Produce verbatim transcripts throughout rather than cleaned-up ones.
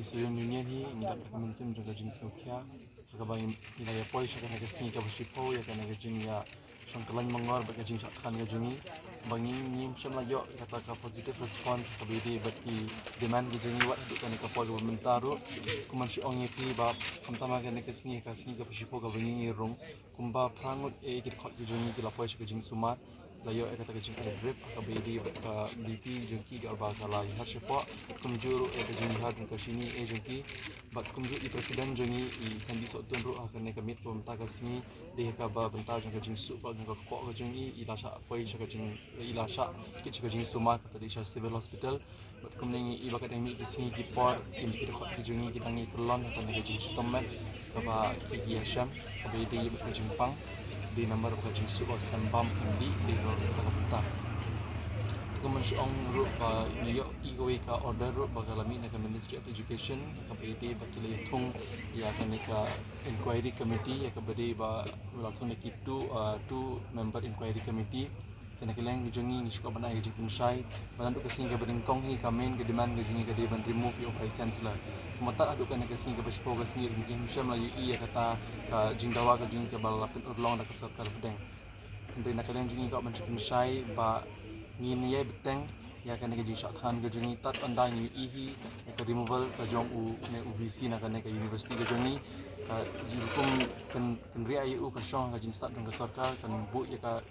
Student Union hi ngi dap da ka mynsiem jong ka jingsngewkhia ha kaba ngi la ïa poi sha kane ka sngi kaba shiphew ïa kane ka jingïashong kyllaiñ mangor bad ka jingshah thngan ka jong ngi. Ba ngi ngim shym la ïoh kata ka positive response kaba ïadei bad ki demand ki jong ngi wat haduh kane ka por kaba mynta ruh. Kumban shu ong ïa phi ba khamtam ha kane ka sngi, ka sngi kaba shiphew kaba ngi ngi rung, kumba phra ngut eh ki dkhot ki jong ngi ki la poi sha ka jingsumar. La ïoh eh kata ka jingai drip ha kaba ïadei bad ka BP jong ki kaba ka la ïaid shapoh. Kumjuh ruh eh ka jingïaid jong ka shini eh jong ki. Bad kumjuh i president jong ngi i Sandy Sohtun ruh ha kane ka miet kaba mynta ka sngi, dei ha kaba bynta jong ka jingsuh bad jong ka kpoh ka jong i, i la shah poi sha ka jing, i la shah kit sha ka jingsumar, kata dei sha Civil Hospital. Bad kumne ngi i ba ka dang mih ki sngi ki por, ki dkhot ki jong ngi ki dang ïa kyllon ha kane ka jingshitom met kaba ki ïa shem, kaba ïadei bad ka jingpang, dei namar ba ka jingsuh ba ka kan bam kan dih dei ruh kata ka bynta. Te kumban shu ong ruh ba ngi ïoh i kawei ka order ruh ba ka la mih na ka Ministry of Education kaba ïadei ba ki la ïa thung ïa kane ka inquiry committee, ïa kaba dei ba la thung da ki two, uh, two member inquiry committee. Te na ka liang ka jong ngi ngi shu kwah ban ai ka jingpynshai ba naduh ka sngi kaba nyngkong hi ka main ka demand ka jong ngi ka dei ban remove ïa u Vice Chancellor. Kumta haduh kane ka sngi kaba shiphew ka sngi ruh ngim shym la ïohi ïa kata ka jingdawa ka jong ngi kaba la pynurlong da ka sorkar pdeng. Hynrei na ka liang jong ngi kwah ban shu pynshai ba ngin ïai bteng ïa kane ka jingshah thngan ka jong ngi tad ynda ngi ïohi hi ïa ka removal ka jong u ne u VC na kane ka university ka jong ngi. Ka jingrukom kan, kan ri ai u ka shong ka jingstad jong ka sorkar kan buh ïa ka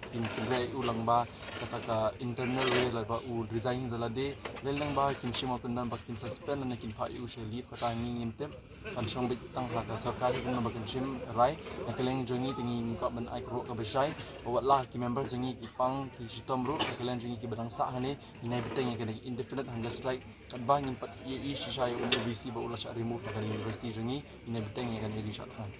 kin kynrei u lang ba kata ka internal way la ba u resign da lade, leng lang ba kin shim u kyndon ba kin suspend ne kin phah u sha leave kata ngi ngim tip. Kan shong beit tang ha ka sorkar kumno ba kin shim rai. Na ka liang jong ngi te ngi kwah ban ai ka ruh kaba shai ba wat la ki members jong ngi ki pang ki shitom ruh, na ka liang jong ngi kiba dang sah hangne, ngi nai bteng ïa kane indefinite hunger strike. Katba ngim pat ïohi shisha ïa u VC ba u la shah remove na ka university jong ngi, ngi nai bteng ïa kane ka jingshah thngan.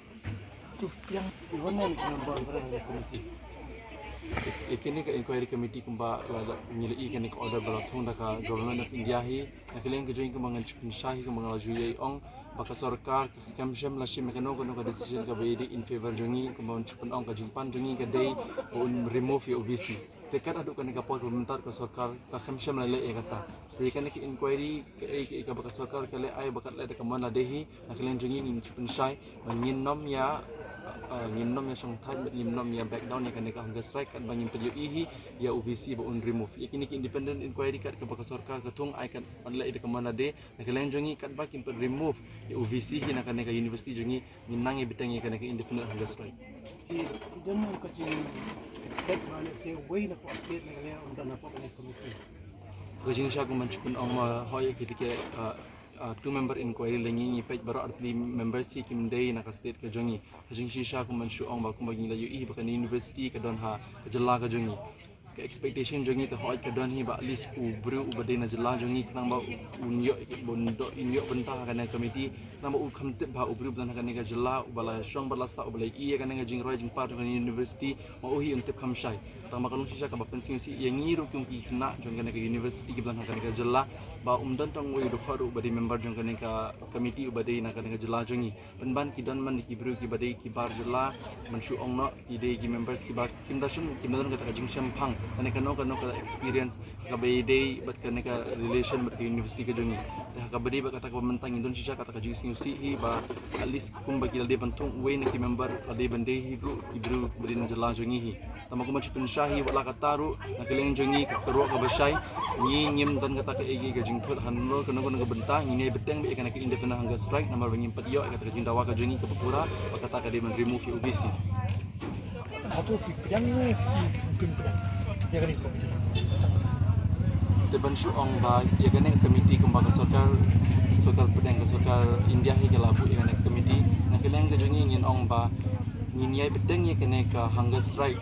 Ïa kane ka inquiry committee kumba la, la, ngi la ïohi kane ka order ba la thung da ka Government of India hi. Na ka liang ka jong ngi kumba ngan shu pynshai hi kumba nga la ju ïa ong ba ka sorkar kam shym la shim kano kano ka decision kaba ïadei in favor jong ngi, kumba ngan shu pynong ka jingpan jong ngi ka dei ba un remove ïa u VC. Te kat haduh kane ka por kaba mynta ka sorkar kam shym la leh ïa kata. Te kane ka inquiry kaei kaei kaba ka sorkar ka leh ai ba ka leh da ka mon lade hi, na ka liang jong ngi ngin shu pynshai ba ngin nym ïa, uh, ngin nym ïa shongthait bad ngin nym ïa back down ïa kane ka hunger strike katba ngim pat ïohi hi ïa u VC ba un remove. Ïa kine ki independent inquiry kat kaba ka sorkar ka thung ai kat ban leh da ka mon lade, na ka liang jong ngi katba kim pat remove ïa u VC hi na kane ka university jong ngi, ngin nang ïa bteng ïa kane ka indefinite hunger strike. Ki don ka jing expect ba lehse uwei na pdeng state Meghalaya un don hapoh kane ka committee. Ka jingshisha kumban shu pynong ma hoi ïa kiti ki, uh, uh, two member inquiry lane ngi peit baroh artylli members hi kim dei na ka state ka jong ngi. Ka jingshisha kumban shu ong ba kumba ngi la ïohi ba kane university ka don ha ka jylla ka jong ngi. Ka expectation jong ngi te hooid ka don hi ba at least u briew uba dei na jylla jong ngi khnang ba un ïoh, un ïoh bynta ha kane ka committee, khnang ba u kham tip ba u briew uba don ha kane ka jylla uba la shong bad la sah uba la ïohi ïa kane ka jingroi jingpar jong kane university, ma u hi un tip kham shai. Tang ba ka long shisha kaba pynsngewsih ïa ngi ruh kum ki khynnah jong kane ka university kiba don ha kane ka jylla ba um don tang uwei u dkhot ruh uba dei member jong kane ka committee uba dei na kane ka jylla jong ngi. Pynban ki don man ki briew kiba dei ki bar jylla, ban shu ong noh ki dei ki members kiba kim da shun, kim da don kata ka jingshemphang lane kano kano ka experience kaba ïadei bad kane ka relation bad ka university ka jong ngi. Te ha kaba dei bad kata kaba mynta ngi don shisha kata ka jingsngewsih hi ba at least kumba ki la dei ban thung uwei na ki member la dei ban dei hi ruh ki briew ba dei na jylla jong ngi hi. Tang ba kumba shu pynshai hi wat la katta ruh na ka liang jong ngi ka ruh kaba shai, ngi ngim don kata kaei kaei ka jingthut ha kano kano ka bynta, ngi nai bteng beit ïa kane ka indefinite hunger strike namar ba ngim pat ïoh ïa kata ka jingdawa ka jong ngi kaba pura ba kata ka dei ban remove ïa u VC. Hato phi pdiang ne phi, phi pdiang ïa kane ka committee? Te ban shu ong ba ïa kane ka committee kumba ka sorkar, sorkar pdeng, ka sorkar India hi ka la buh ïa kane ka committee. Na ka liang ka jong ngi ngin ong ba ngin ïai bteng ïa kane ka hunger strike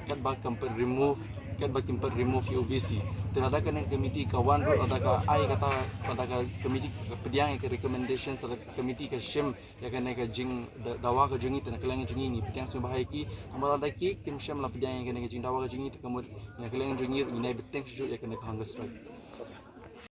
katba kam pat remove, katba kim pat remove ïa u VC. Te lada kane ka committee ka wan ruh, lada ka ai kata, lada ka committee ka pdiang ïa ka recommendation, lada ka committee ka shim ïa kane ka jing da-, dawa ka jong ngi, te na ka liang jong ngi ngi pdiang sngewbha ïa ki. Tang ba lada ki kim shym la pdiang ïa kane ka jingdawa ka jong ngi, te ka mut na ka liang jong ngi ngi nai bteng shuh shuh ïa kane ka hunger strike.